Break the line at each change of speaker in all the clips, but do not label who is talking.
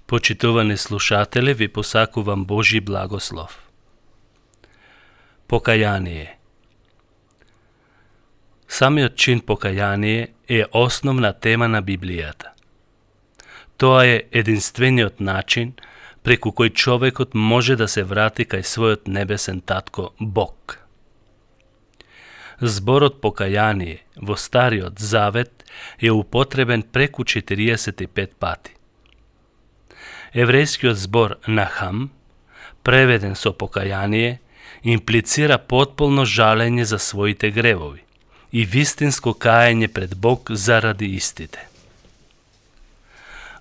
Почитувани слушатели, ви посакувам Божи благослов. Покаяние. Самиот чин покаяние е основна тема на Библијата. Тоа е единствениот начин преку кој човекот може да се врати кај својот небесен татко Бог. Зборот покаяние во Стариот Завет е употребен преку 45 пати. Еврејскиот збор нахам, преведен со покаяние, имплицира потполно жалење за своите гревови и вистинско каење пред Бог заради истите.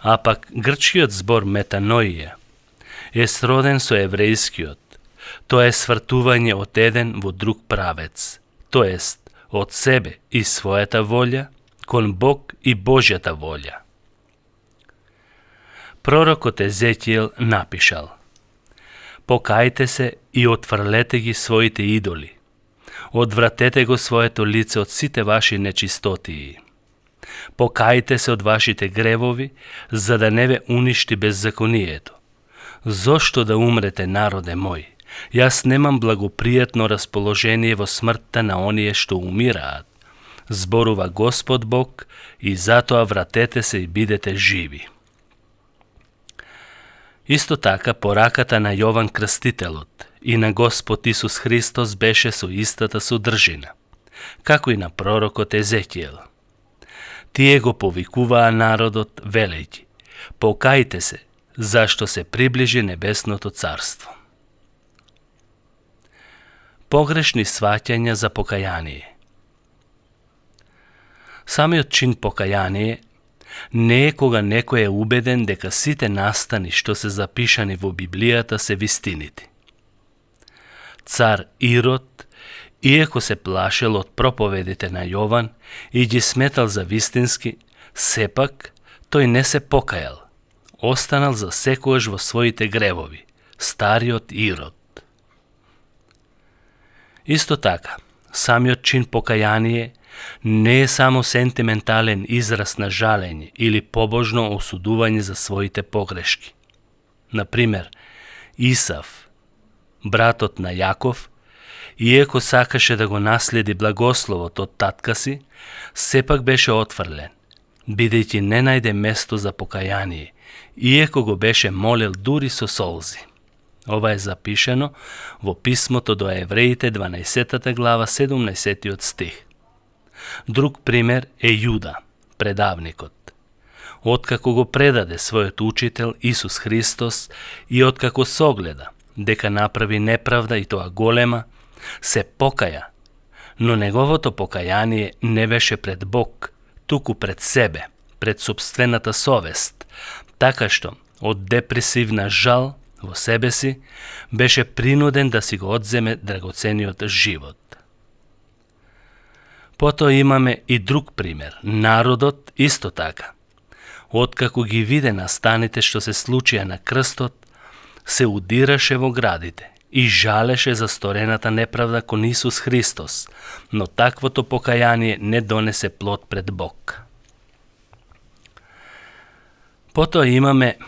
А пак грчкиот збор метаноија е сроден со еврејскиот, тоа е свртување од еден во друг правец, тоест од себе и својата волја кон Бог и Божјата волја. Пророкот Езекиел напишал: покајте се и отфрлете ги своите идоли, одвратете го своето лице од сите ваши нечистотии. Покајте се од вашите гревови, за да не ве уништи беззаконието. Зошто да умрете, народе мој? Јас немам благопријатно расположение во смртта на оние што умираат, зборува Господ Бог, и затоа вратете се и бидете живи. Исто така, пораката на Јован Крстителот и на Господ Исус Христос беше со истата содржина, како и на пророкот Езекиел. Тие го повикуваа народот, велејќи: покајте се, зашто се приближи небесното царство. Погрешни сваќања за покаяние. Самиот чин покаяние не е кога некој е убеден дека сите настани што се запишани во Библијата се вистините. Цар Ирод, иако се плашел од проповедите на Јован и ги сметал за вистински, сепак тој не се покајал, останал за секојаш во своите гревови, стариот Ирод. Исто така, самиот чин покаяние не е само сентиментален израз на жалење или побожно осудување за своите погрешки. Например, Исав, братот на Јаков, иако сакаше да го наследи благословот од татка си, сепак беше отфрлен, бидејќи не најде место за покаяние, иако го беше молел дури со солзи. Ова е запишено во писмото до Евреите 12 глава 17 стих. Друг пример е Јуда, предавникот. Откако го предаде својот учител Исус Христос и откако согледа дека направи неправда и тоа голема, се покаја, но неговото покаяние не беше пред Бог, туку пред себе, пред собствената совест, така што од депресивна жал во себе си беше принуден да си го одземе драгоцениот живот. Потоа имаме и друг пример. Народот исто така. Откако ги виде настаните што се случија на крстот, се удираше во градите и жалеше за сторената неправда кон Исус Христос, но таквото покаяние не донесе плод пред Бог. Потоа имаме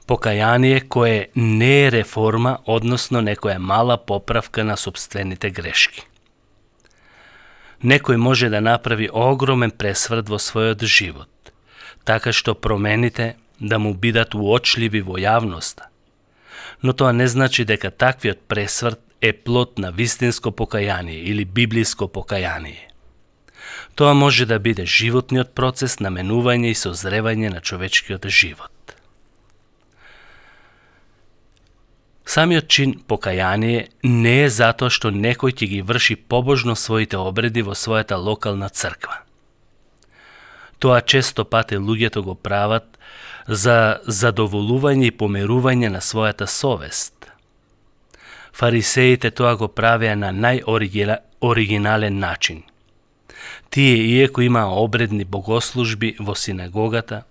покаяние кое не е реформа, односно некоја мала поправка на собствените грешки. Некој може да направи огромен пресврт во својот живот, така што промените да му бидат уочливи во јавноста. Но тоа не значи дека таквиот пресврт е плод на вистинско покаяние или библиско покаяние. Тоа може да биде животниот процес на менување и созревање на човечкиот живот. Самиот чин покаяние не е затоа што некој ќе ги врши побожно своите обреди во својата локална црква. Тоа често пати луѓето го прават за задоволување и помирување на својата совест. Фарисеите тоа го правеа на најоригинален начин. Тие, иако имаа обредни богослужби во синагогата,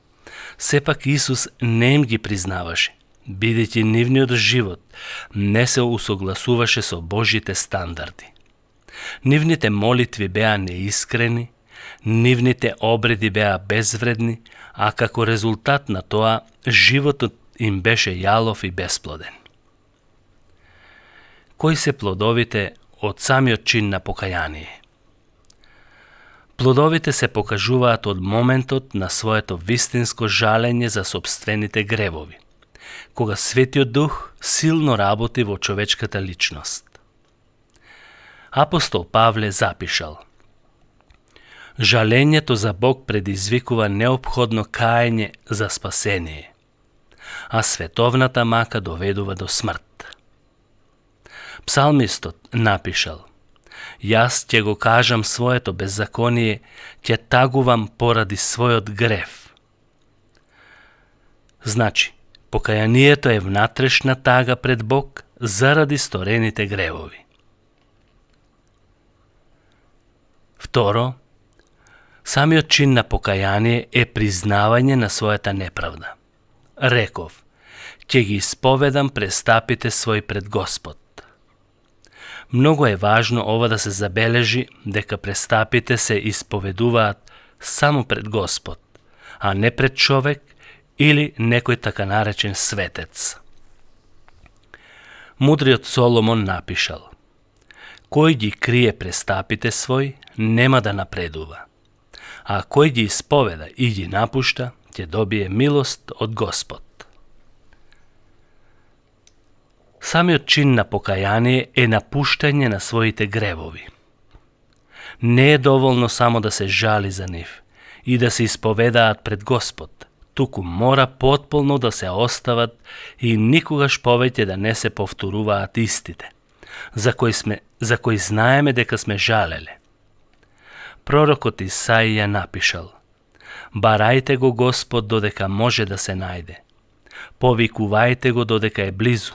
сепак Исус не им ги признаваше, бидејќи нивниот живот не се усогласуваше со Божите стандарди. Нивните молитви беа неискрени, нивните обреди беа безвредни, а како резултат на тоа, животот им беше јалов и бесплоден. Кои се плодовите од самиот чин на покаяние? Плодовите се покажуваат од моментот на своето вистинско жалење за сопствените гревови, кога Светиот Дух силно работи во човечката личност. Апостол Павле запишал: жалењето за Бог предизвикува неопходно каење за спасение, а световната мака доведува до смрт. Псалмистот напишал: јас ќе го кажам своето беззаконие, ќе тагувам поради својот грев. Значи, покаянието е внатрешна тага пред Бог заради сторените гревови. Второ, самиот чин на покаяние е признавање на својата неправда. Реков: ќе ги исповедам престапите своји пред Господ. Многу е важно ова да се забележи, дека престапите се исповедуваат само пред Господ, а не пред човек или некој така наречен светец. Мудриот Соломон напишал: кој ги крие престапите своји, нема да напредува, а кој ги исповеда и ги напушта, ќе добие милост од Господ. Самиот чин на покаяние е напуштање на своите гревови. Не е доволно само да се жали за нив и да се исповедаат пред Господ, туку мора потполно да се остават и никогаш повеќе да не се повторуваат истите, за кои знаеме дека сме жалеле. Пророкот Исаија напишал: барајте го Господ додека може да се најде, повикувајте го додека е близу.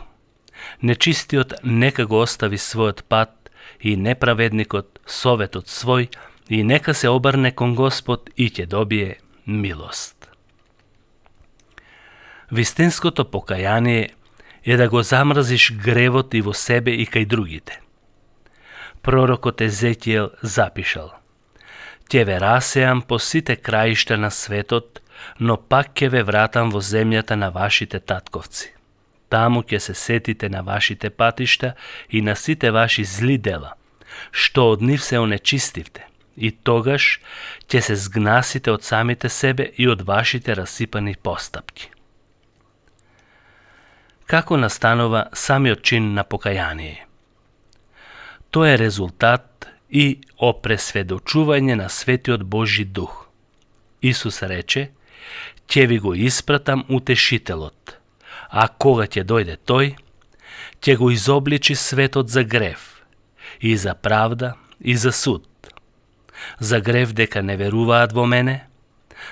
Нечистиот нека го остави својот пат и неправедникот советот свој и нека се обрне кон Господ и ќе добие милост. Вистинското покаяние е да го замрзиш гревот и во себе и кај другите. Пророкот Езекиел запишал: ќе ве расеам по сите краишта на светот, но пак ќе ве вратам во земјата на вашите татковци. Таму ќе се сетите на вашите патишта и на сите ваши зли дела, што од нив се онечистивте, и тогаш ќе се згнасите од самите себе и од вашите расипани постапки. Како настанува самиот чин на покаяние? Тоа е резултат и опресведочување на Светиот Божи Дух. Исус рече: ќе ви го испратам утешителот, а кога ќе дојде тој, ќе го изобличи светот за грев, и за правда, и за суд. За грев дека не веруваат во мене,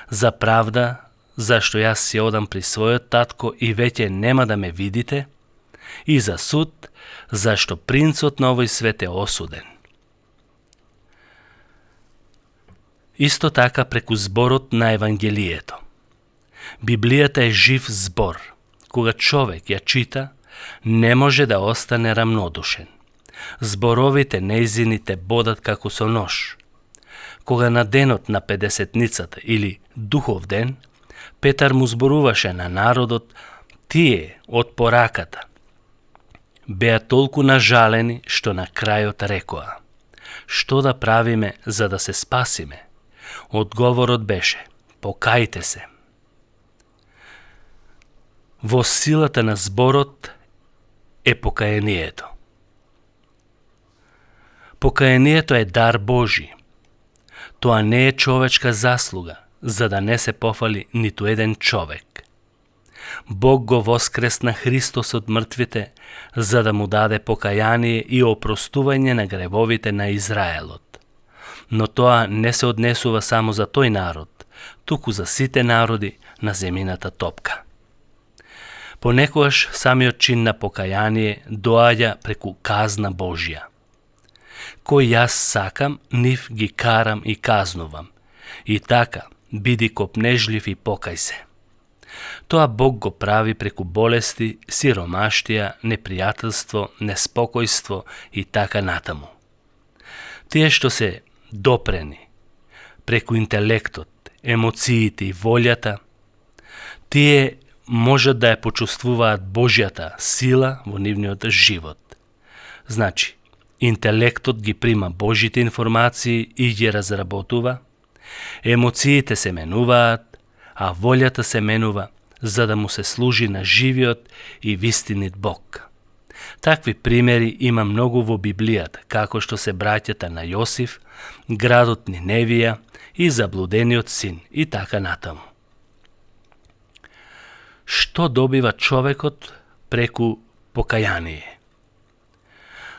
за правда, зашто јас си одам при својот татко и веќе нема да ме видите, и за суд, зашто принцот на овој свет е осуден. Исто така преку зборот на Евангелието. Библијата е жив збор. Кога човек ја чита, не може да остане рамнодушен. Зборовите нејзините бодат како со нож. Кога на денот на Педесетницата или Духов ден, Петар му зборуваше на народот, тие од пораката беа толку нажалени што на крајот рекоа: што да правиме за да се спасиме? Одговорот беше: покајте се. Во силата на зборот е покаянието. Покаянието е дар Божи. Тоа не е човечка заслуга, за да не се пофали ниту еден човек. Бог го воскресна Христос од мртвите, за да му даде покаяние и опростување на гревовите на Израелот. Но тоа не се однесува само за тој народ, туку за сите народи на земјината топка. Понекогаш самиот чин на покаяние доаѓа преку казна Божја. Кој јас сакам, нив ги карам и казнувам. И така, биди копнежлив и покај се. Тоа Бог го прави преку болести, сиромаштија, непријателство, неспокојство и така натаму. Тие што се допрени преку интелектот, емоциите и волјата, тие можат да ја почувствуваат Божјата сила во нивниот живот. Значи, интелектот ги прима Божите информации и ги разработува, емоциите се менуваат, а волјата се менува за да му се служи на живиот и вистинит Бог. Такви примери има многу во Библијата, како што се браќата на Јосиф, градот Ниневија и заблудениот син и така натаму. Што добива човекот преку покаяние?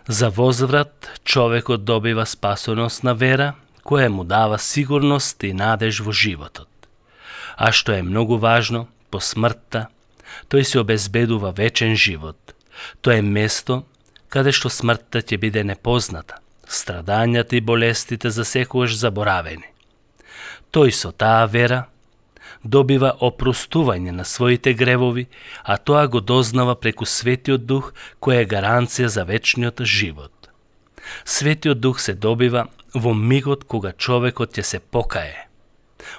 За возврат човекот добива спасоносна вера, која му дава сигурност и надеж во животот. А што е многу важно, по смртта, тој се обезбедува вечен живот. Тоа е место каде што смртта ќе биде непозната, страдањата и болестите за секогаш заборавени. Тој со таа вера добива опростување на своите гревови, а тоа го дознава преку Светиот Дух, која е гаранција за вечниот живот. Светиот Дух се добива во мигот кога човекот ќе се покае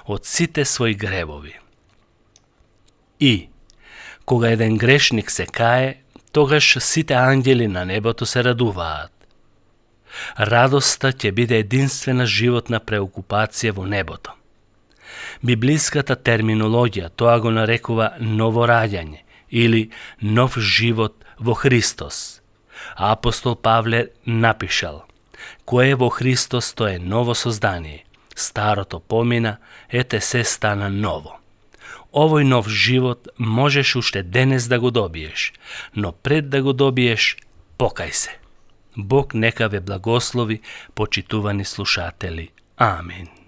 од сите своји гревови. И, кога еден грешник се кае, тогаш сите ангели на небото се радуваат. Радоста ќе биде единствена животна преокупација во небото. Библиската терминологија тоа го нарекува новораѓање или нов живот во Христос. А апостол Павле напишал: "Кое во Христос тоа е ново создание, старото помина, ете се стана ново." Овој нов живот можеш уште денес да го добиеш, но пред да го добиеш, покај се. Бог нека ве благослови, почитувани слушатели. Амин.